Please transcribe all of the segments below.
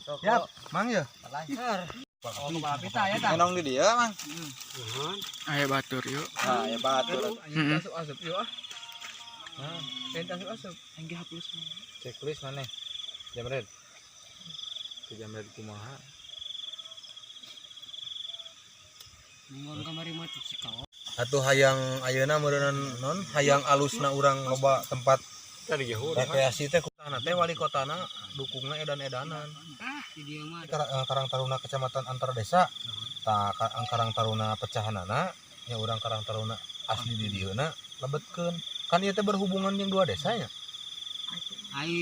Siap, Mang ya. Oh, kepala pita ya tah. Nong di dia, Mang. Aya batur yuk. Ah, ya batur. Heeh. Asup asup yuk ah. Nah, asup asup. Engge hapus. Checklist mana? Jamret. Ke jamret kumaha? Mun kamari mah cik kau. Atuh hayang ayeuna meureunnan non hayang alusna urang loba tempat Tadi ge huruf. rekreasi teh kutana teh wali kotana dukungna edan-edanan. Ah, di dieu mah. Karang Taruna kecamatan antar desa tah Karang Taruna pecahanana nya urang Karang Taruna asli di dieuna lebetkeun kan ieu teh berhubungan jeung dua desa nya. Ai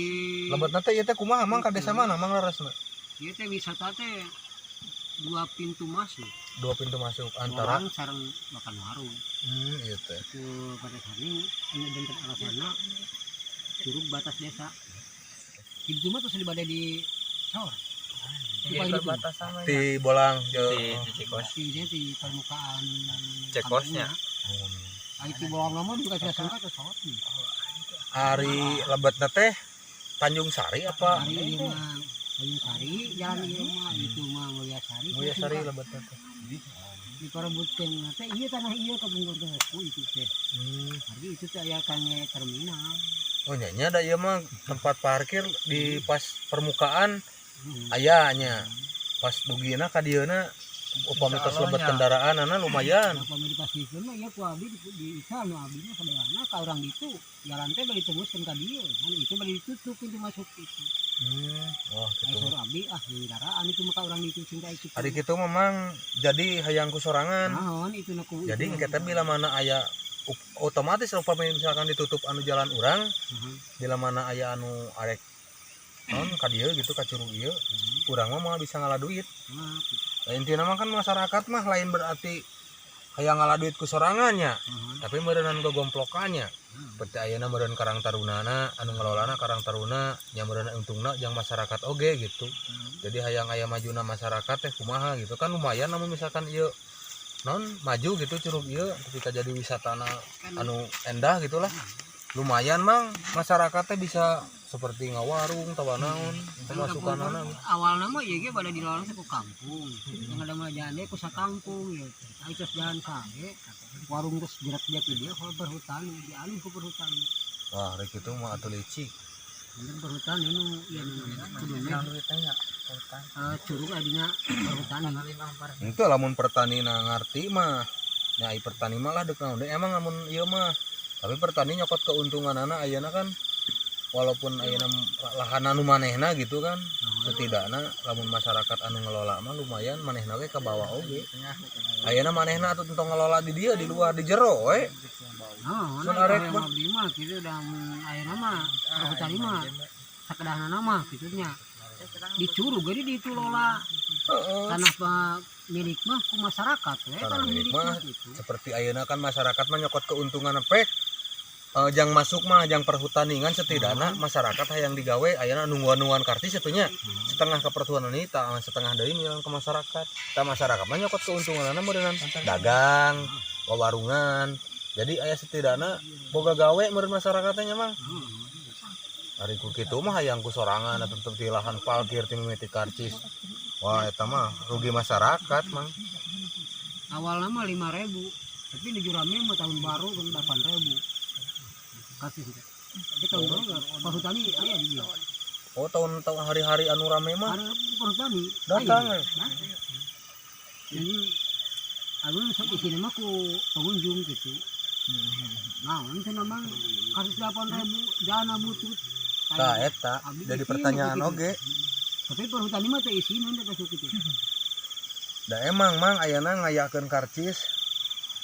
Lebetna teh ieu teh kumaha, Mang, ka desa mana, Mang, leresna? Ieu teh wisata teh dua pintu masuk. Dua pintu masuk antara Orang sareng makan warung. Ieu teh. Ke pada hari ini benten alasana curug batas desa. Itu mah terus dibadai di sawah. Di Di paling itu. perbatasan mah. Di bolang Di jeung di Cikos. Di dia di permukaan Cekosnya. kampungnya. Ai di bolang mah juga tidak sangka ke sawah. Ari lebetna teh Tanjung Sari apa? Hari ieu mah Tanjung Sari, jalan ieu mah itu mah Mulyasari. Mulyasari lebetna teh. Diperebutkeun teh ieu tanah ieu kapungkur teh ku itu teh. Hari itu teh aya kangge terminal. Oh nya nya da ieu mah tempat parkir di pas permukaan aya nya. Pas dugina ka dieuna upami tos lebet kendaraan ana lumayan. Upami dipasihkeun mah ieu ku abdi di isa nu abdi mah sadayana ka urang ditu jalan teh bari ditembuskeun ka dieu kan itu bari ditutup pintu masuk itu. Wah Ai gitu. saur abdi ah kendaraan itu mah ka urang ditu cinta itu. Ari kitu mah, Mang, jadi hayang ku sorangan. Naon itu na ku Jadi engke teh bila mana aya otomatis upami misalkan ditutup anu jalan urang, bila mana aya anu arek non ka dieu gitu ka curug ieu, urang mah moal bisa ngala duit. Nah, gitu. Nah, intina mah kan masyarakat mah lain berarti hayang ngala duit ku sorangannya, tapi meureunnan gogomplokannya. Seperti ayeuna meureun Karang Tarunana anu ngelolana Karang Taruna nya meureun untungna jang masyarakat oge gitu. Jadi hayang aya majuna masyarakat teh kumaha gitu kan lumayan namun misalkan ieu non maju gitu curug ieu ketika jadi wisatana anu endah gitulah lumayan, Mang, masyarakat teh bisa seperti ngawarung tawa naon pemasukan. Awalna mah ieu ge pada dilawan teh ku kampung. Yang ada mah jalan ku sakampung ya. Ai terus jalan kae warung terus jerak-jerak di dia kalau perhutani dialih ku perhutani. Wah, rek itu mah atuh licik. Bener perhutani nu ieu nu kuduna Yang duitnya nya hutan. Curug adina perhutani. Itu lamun pertani na ngarti mah nya ai pertani mah lah dek naon deui emang lamun ieu mah tapi pertani nyokot keuntungan anak ayeuna kan walaupun ayeuna lahan anu manehna gitu kan setidaknya lamun masyarakat anu ngelola mah lumayan manehna ge kabawa oge ayeuna manehna atuh tentang ngelola di dia di luar di jero we. Nah, Mun nah, arek yang mah. abdi mah kitu da mun ayeuna mah perhutani mah sakedahna mah kitu nya. Di curug jadi di itu lola tanah mah milik mah ku masyarakat we Tanah tanah milik milik mah. mah gitu. Seperti ayeuna kan masyarakat mah nyokot keuntungan pek jang masuk mah jang perhutaningan setidaknya masyarakat hayang digawe ayeuna nungguan-nungguan kartis atunya setengah ke perhutani tah setengah deui milang ke masyarakat tah masyarakat mah nyokot keuntunganna meureunnan dagang wawarungan jadi aya setidaknya boga gawe meureun masyarakatnya mah. Ari ku kitu mah hayang ku sorangan atau tetep di lahan parkir ti mimiti karcis wah eta mah rugi masyarakat, Mang. Awalnya mah 5.000 tapi di rame mah tahun baru kan 8.000 kasih teh. Tapi tahun baru nggak perhutani aya di dieu. Oh, tahun-tahun hari-hari anu rame mah Ada perhutani datang aya. we. Nah. Jadi aku sok isina mah ku pengunjung gitu. Nah, ini memang kasus 8.000 dana butut. Tah eta Abdi jadi isina pertanyaan gitu. oge. Tapi perhutani mah teh isina teh kasih gitu. Da emang, Mang, ayeuna ngayakeun karcis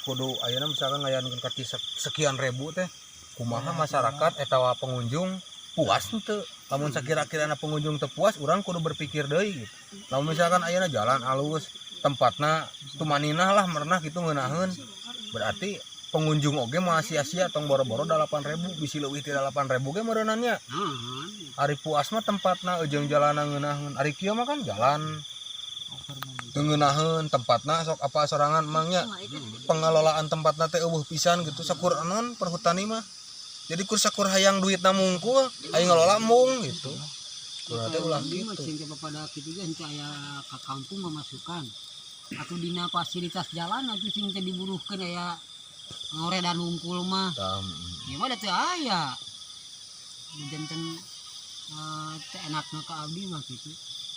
kudu ayeuna misalkan ngayakeun karcis sekian ribu teh kumaha masyarakat etawa pengunjung puas henteu? Lamun sakira-kirana pengunjung teu puas urang kudu berpikir deui gitu. Lamun misalkan ayeuna jalan alus tempatna tumaninah lah merenah gitu ngeunaheun berarti pengunjung oge moal sia-sia tong boro-boro 8.000 bisi leuwih ti 8.000 ge meureunannya. Nah, Ari puas mah tempatna jeung jalanna ngeunaheun ari kieu mah kan jalan teu ngeunaheun tempatna sok apa sorangan emangnya pengelolaan tempatna teh euweuh pisan gitu sakur anon perhutani mah jadi kur sakur hayang duitna mungkul aing ngelola mung gitu. Kudu teh ulah Abdi mah gitu. cing teh pada kitu ge henteu aya ka kampung memasukkan atau dina fasilitas jalan atuh cing teh diburuhkeun aya ngoredan wungkul mah. Tah, Ieu mah da teu aya. Janten teu enakna ka abdi mah kitu.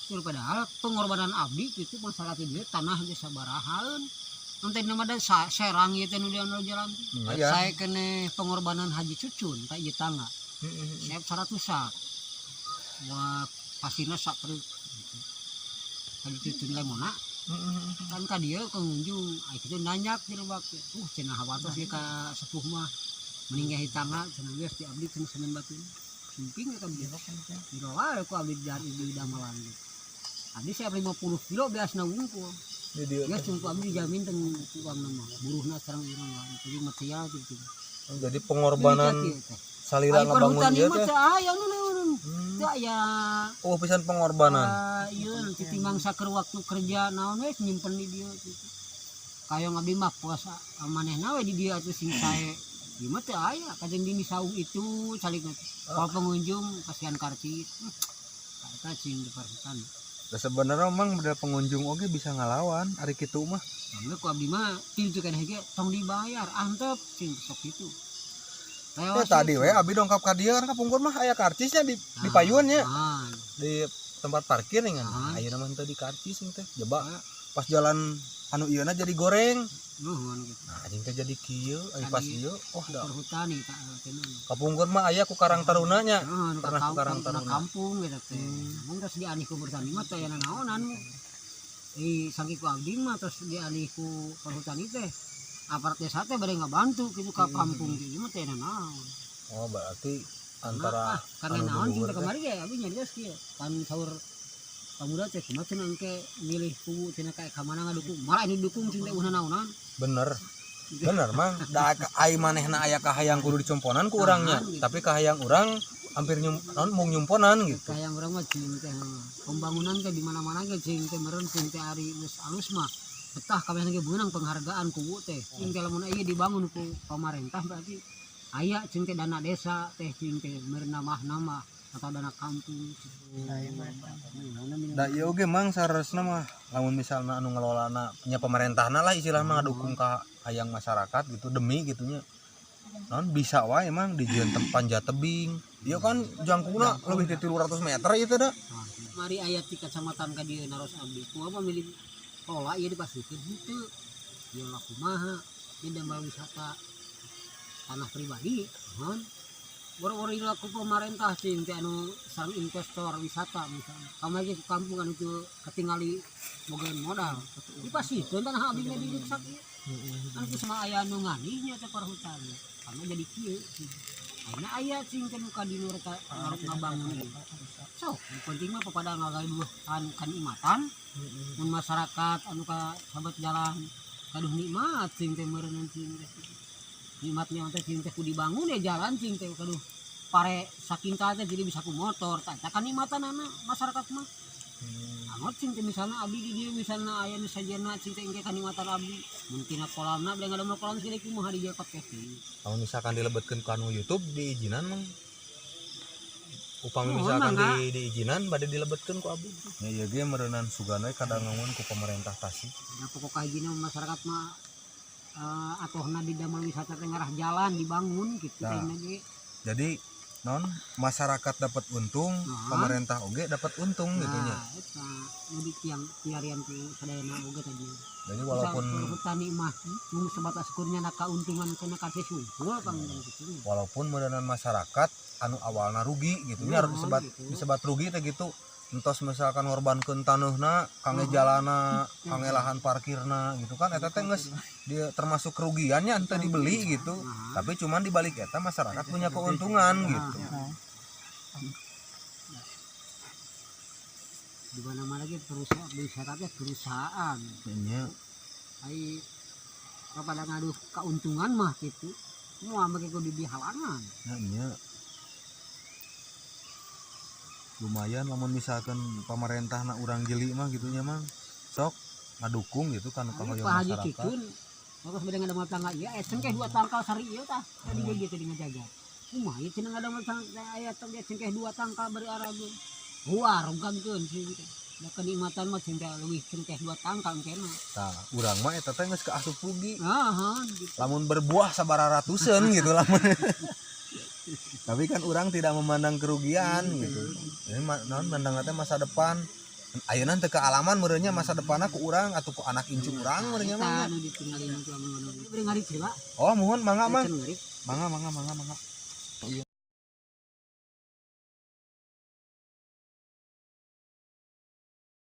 Tur padahal pengorbanan abdi kitu masyarakat ieu tanah geus sabarahaeun. Nanti nama da serang ieu teh nu di anu jalan teh. Aya. Saya kene pengorbanan Haji Cucun ka ieu tangga. Heeh. Saya 100 sak. Wah, pasirna sak truk gitu. Haji Cucun lemona kan ka dieu pengunjung ai kitu nanyak di lebak cenah hawatos ieu ka sepuh mah mending ge tangga cenah geus di abdi cenah semen batu sumping eta abdi dirola ku abdi dari di damelan ge. Abdi saya 50 kilo beasna wungkul. Di dieu Geus teh. ku abdi dijamin teng uangna mah buruhna sareng urang mah jadi material gitu. Jadi pengorbanan Kieu teh. salila Ai ngabangun perhutani ieu mah teh. teu aya nu naon. Teu aya. Oh, pisan pengorbanan. Iya, nanti timang saker waktu kerja naon we nyimpen di dieu gitu. Kayak abdi mah puasa manehna we di dieu atuh sing sae. Ieu mah teu aya, kajeng di saung itu calikna teh. Kalau pengunjung kasihan karcis. Eta cing di perhutan. Da sebenarnya emang udah pengunjung oge bisa ngalawan ari kitu mah. Mangga ku abdi mah ti itu kan hege tong dibayar, antep cing sok kitu. Ya, Tewas tadi we, we abi dongkap ka dieu kan kapungkur mah aya karcisnya di payun nya, di tempat parkir nih kan. Ayeuna mah henteu di karcis teh. Jeba pas jalan anu ieuna jadi goreng. Nuhun gitu. Nah, anjing teh jadi kieu, ari pas Tadi ieu oh da. Perhutani tak teh. Kapungkur mah aya ku Karang Taruna nya. Heeh, Pernah ku Karang kampung, Taruna. kampung gitu teh. Mun terus dialih ku perhutani mah teh aya naonan. Di saking ku abdi mah terus dialih ku perhutani teh. Aparat desa teh bade ngabantu kitu ka kampung kieu mah teh naon. Oh, berarti antara Nah, karena anu naon di cing luhur teh teh. kamari ge abdi nyarios kieu. Kan saur pemuda teh kumaha cenah engke milih kubu cenah kayak ka mana ngadukung. Malah ini dukung cing teh eueuh naonan. Bener. Bener mang, da ai manehna aya kahayang kudu dicomponan ku urangnya, Nah, gitu. tapi kahayang urang hampir nyum naon mung nyumponan gitu. Kahayang urang mah cing teh pembangunan teh di mana-mana ge cing teh meureun cing teh ari geus alus mah betah kabeh ge beunang penghargaan kubu teh. Cing teh lamun ieu dibangun ku pamarentah berarti aya cing teh dana desa teh cing teh meureun nambah-nambah atau dana kampung. Da ieu oge mang saresna mah lamun misalna anu ngelolana nya pemerintahna lah istilahna ngadukung ka hayang masyarakat gitu demi gitunya. Naon bisa wae mang dijieun panjat tebing. Ieu kan jangkungna lebih ti 300 meter ieu teh da. Mari aya ti kecamatan ka dieu naros abdi. Kumaha mah milih pola ieu dipasihkeun henteu. Ieu lah kumaha ieu damel wisata tanah pribadi, nuhun. Boro-boro ieu ku pemerintah cing teh anu sareng investor wisata misalnya. Kamari ge ku kampung anu teu katingali boga modal. Dipasihkeun tanah abdi mah diruksak ieu. Kan kumaha aya anu nganihnya teh perhutani. Karena jadi kieu. Ayeuna aya cing teh nu ka dieu rek ngabangun ieu. Sok, nu penting mah papada ngagaduhan kanikmatan. Mun masyarakat anu ka sahabat jalan kaduh nikmat cing teh meureun cing teh. Nikmatnya teh cing teh ku dibangun ya jalan cing teh kaduh pare saking teh jadi bisa ku motor tah eta kanikmatanana masyarakat mah. Angot cing teh misalna abdi di dieu misalna aya nu sajena cing teh engke kanikmatan abdi. Mun tina kolamna bade ngadamel kolam segede kumaha di dieu podcast teh. Lamun misalkan dilebetkeun ka anu YouTube diizinan mang. Upami Nuhun, misalkan mangga. Diizinan bade dilebetkeun ku abdi. Ya ieu ge meureunan sugan we kadangungan ku pemerintah Tasik. Nah, pokok kahijina masyarakat mah atohna di damel wisata teh ngarah jalan dibangun gitu Nah. teh ge. Jadi non masyarakat dapat untung, Nah. pemerintah oge dapat untung gitu nya. Nah, eta nu di tiang tiarian ku sadayana oge tadi. Jadi walaupun perhutani mah mung sebatas kurnya na kauntungan kana karcis wungkul panginten kitu nya. Walaupun meureunan masyarakat anu awalna rugi gitu nya, Nah, disebat gitu. disebat rugi teh gitu. Entos misalkan ngorbankeun taneuhna, kangge jalana, kangge lahan parkirna gitu kan eta teh geus dia termasuk kerugiannya henteu dibeli gitu. Nah, Tapi cuman dibalik eta masyarakat punya keuntungan gitu. Di mana-mana ge perusahaan wisata teh perusahaan. Nya. Ai pada ngaduh keuntungan mah gitu. Moal make kudu dihalangan. Nah, nya. Lumayan lamun misalkan pemerintah na urang jeli mah gitu nya mang. Sok ngadukung gitu kan Ari kahoyong Pak Haji masyarakat. Cucun terus beda ngadamel tangga ieu cengkeh dua tangkal sari ieu tah tadi ge gitu di ngajaga. Kumaha ieu cenah ngadamel tangga aya teh cengkeh dua tangkal bari arageun. Wah, rugagkeun sih gitu. Da kenikmatan mah cengkeh leuwih cengkeh dua tangkal kena. Tah, urang mah eta teh geus kaasup rugi. Ah, gitu. Lamun berbuah sabaraha ratusan gitu lamun. Tapi kan orang tidak memandang kerugian gitu. Ini naon mandang teh masa depan. Ayeuna teu kaalaman meureunnya masa depanna ku urang atau ku anak incu urang meureunnya mah. Eta nu ditinggalin ku amun. Beri ngarit heula. Oh, mohon mangga, Mang. Can ngarit. Mangga, mangga, mangga, mangga. Iya.